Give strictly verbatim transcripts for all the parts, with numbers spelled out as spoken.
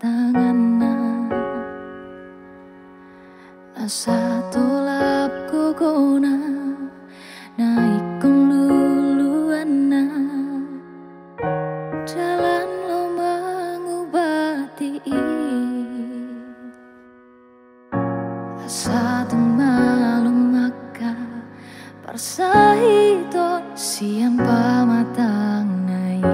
tanganna. Na satolap gogona, na ingkon luluanna, dalan lam mangubati i. Asa tung malum angka parsahiton sian pamatangna i.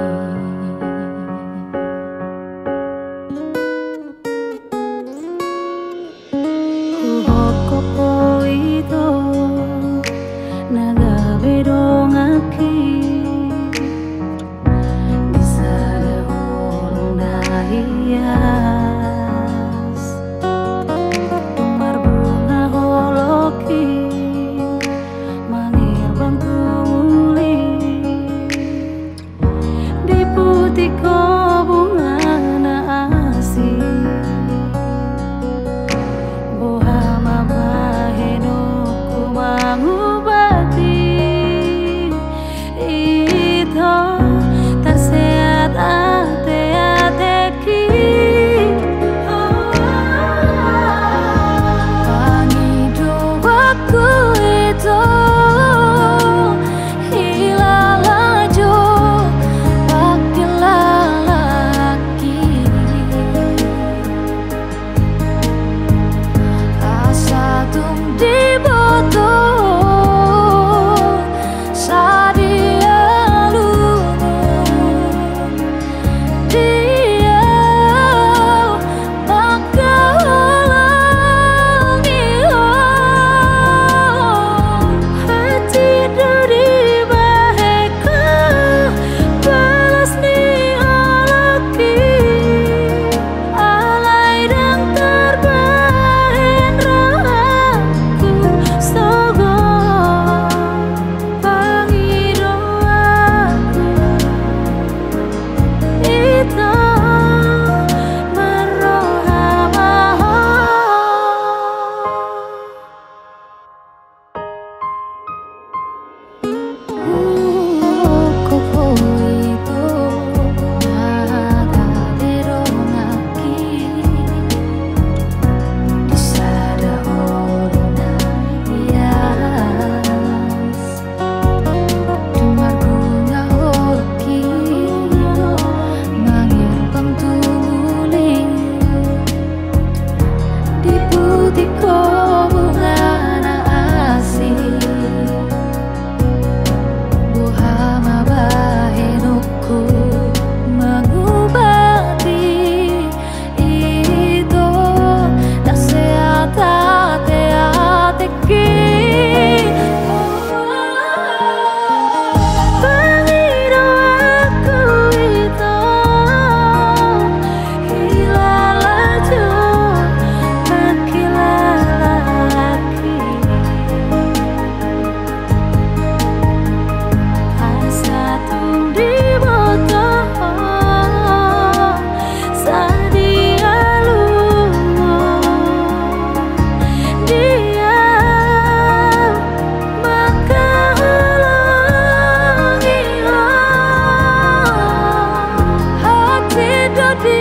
Huhophop ho ito na gabe donganki di sada holong na ias. Dung marbunga holongki, mangirbang tumuli, diputik ho bunga na asing. Boha ma bahenonku mangubati ito, tarseat ateateki. Pangidoanku ito, hilala jo pangkilalangki. Asa tung diboto sadia lungun dia mangkaholongi ho. Hatido dibahen ho balas ni holongki. Alai ndang tarbahen rohangku sogot. Pangidoanku ito, marroha ma ho. Huhophop ho ito na gabe donganki di sada holong na ias. Dung marbunga holongki, mangirbang tumuli, diputik ho bunga na asing. Boha ma bahenonku mangubati ito, tarseat ateateki. Pangidoanku ito, hilala jo pangkilalangki. Asa tung diboto sadia lungun dia mangkaholongi ho. Hatido di